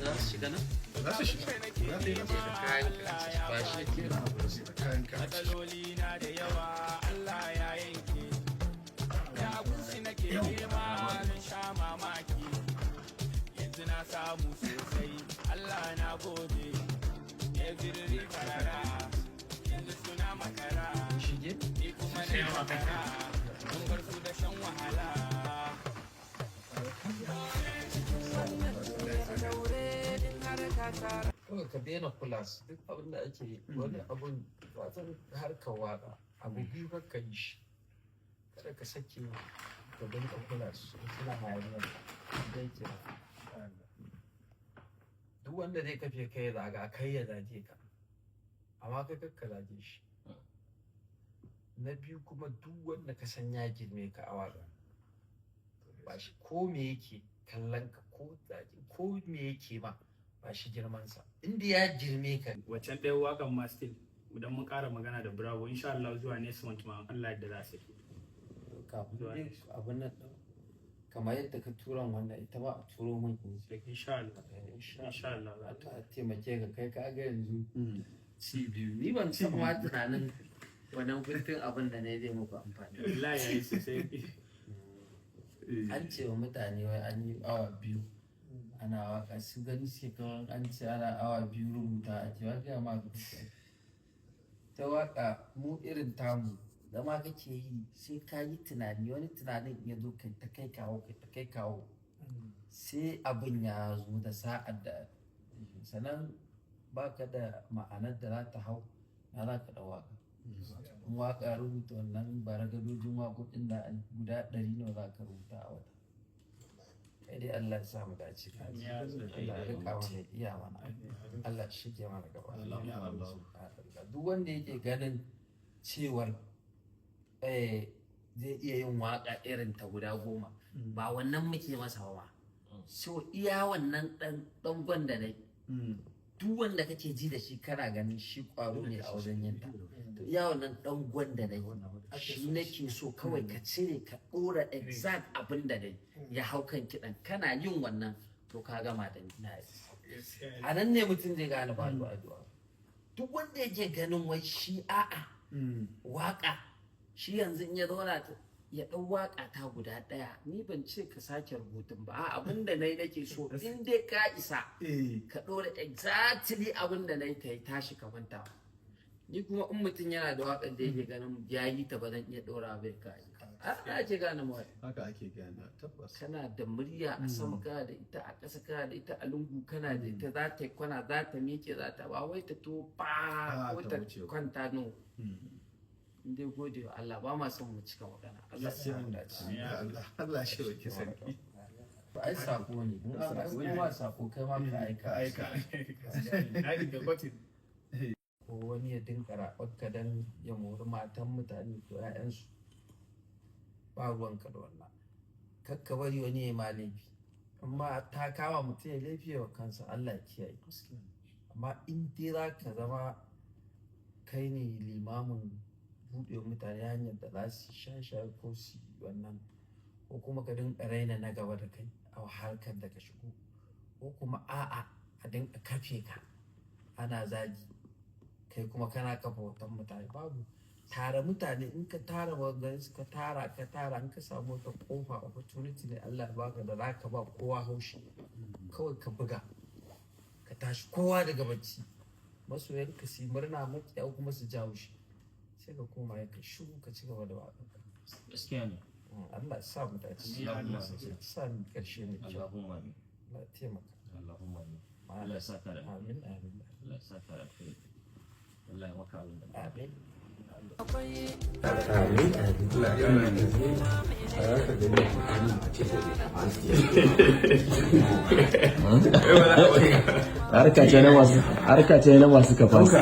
Za su shiga nan? Za su shiga, za su yi. Da kayan ka a ciki, ba shi ke Da kayan ka. Matsaloli na da yawa, Allah ya yanke. Da gunsi nake nema, zan sha mamaki. Yanzu na samu sosai, Allah na gode. Every farara, yanzu suna makara. Shige. Ni kuma na makara, mun bar su da shan wahala. Cikin wannan duniyar, daure in har ka tara. Kawai ka daina kula su. Duk abin da ake yi, wani abun wasan harkar waka, abu biyu ka yi shi: kada ka sake ka dinga kula su suna hayaniya dai ke. Duk wanda zai kafe kai ya zaga, kai ya zage ka, amma kai kakka zage shi. Na biyu kuma, duk wanda ka san ya girme ka a waka, ba shi ko me yake kallon ka, ko zage ko me yake ma, ba shi girmansa inda ya girme ka. Waccan ɗaya waƙan ma still idan mun ƙara magana da Bravo, insha Allah zuwa next month ma, Allah yadda za su Kafin dai abin nan ɗin, kamar yadda ka turan wannan, ita ma a turo min in ji. Insha Allah. Insha Insha Allah. Allah ta taimake ka. Kai ka ga yanzu ci biyu, ni ban taɓa ma tunanin wannan guntun abin da ne zai muku amfani. Wallahi yayi sosai. An ce wa mutane wai an yi awa 2 ana waka, su gani suke kawai an ce ana awa 2 rubuta a ce wa ma ka ta waka. Mu irin tamu zama kake yi sai ka yi tunani, wani tunanin ya zo, kai ta kai kawo, kai ta kai kawo, sai abin ya zo da sa'ad da sannan baka da ma'anar da za ta hau na za ka ɗau waka. In waka rubuta wannan baragadojin waƙoƙin da guda 100 nawa za ka rubuta a wata? Kai dai Allah ya sa mu dace. Allah ya rika mana, iya mana, Allah shi ke mana gaba. Duk wanda yake ganin cewar zai iya yin waka irin ta guda 10, ba wannan muke masa ba. So iya wannan dan dangon da nai, duk wanda kake ji da shi kana ganin shi kwaro ne a wajen yin ta, to iya wannan dangon da nai shi nake so kawai ka cire ka dora exact abin da nai ya hau kan kiɗan. Kana yin wannan, to ka gama da ni. A nan ne mutum zai gane ba addu'a. Duk wanda yake ganin wai shi a'a waka shi yanzu in ya zauna ya ɗau waka ta guda ɗaya, ni ban ce ka sake rubutun ba. Abin da na yi nake so, in dai ka isa ka ɗora exactly abin da na yi, ta yi tashi ka manta. Ni kuma in mutum yana da waƙar da yake ganin ya yi ta, ba zan iya ɗora bai ka yi a ake gane mawaƙi. Haka ake gane, tabbas. Kana da murya a sama, kana da ita a ƙasa, kana da ita a lungu, kana da ita za ta yi kwana, za ta miƙe, za ta ba wai ta to ba ko ta ta wuce ba. kwanta. No, in dai gode wa Allah, ba ma son mu cika magana. Allah ya sa mu dace. Ya Allah, Allah shi roki sarki. Ba ai sako ne, in an aiko ma sako, kai ma ka aika. Ka aika. Na dinga kwatin. Ko wani ya dinka raɓar ka dan ya mori matan mutane ko 'ya'yansu, ba ruwanka da wannan. Kakka bari wani ya ma laifi, amma ta kama mutum ya laifi wa kansa, Allah ya kiyaye. Amma in dai za ka zama kai ne limamin buɗe mutane hanyar da za su sha shaye ko su yi wannan, ko kuma ka dinka raina na gaba da kai a harkar da ka shigo, ko kuma a'a a dinka kafe ka ana zagi, kai kuma kana kafa hoton mutane, babu tara mutane. In ka tara maganganun su, ka tara, ka tara, in ka samu wata kofa, opportunity ne Allah ya baka da za ka ba kowa haushi, kawai ka buga ka tashi kowa daga bacci, masoyan ka su yi murna, makiya kuma su ja haushi, sai ka koma ya ka shiru ka ci gaba da waƙar. Gaskiya ne. Allah ya sa mu dace. Allahumma. Ya sa mu karshe mai kyau. Allahumma amin. Allah ya taimaka. Allahumma amin. Allah ya saka da Amin, amin. Allah ya saka da alkhairi. Allah ya maka abin da Amin. Akwai Amin, amin. A za ka gani a ce Harka ce na masu capacity.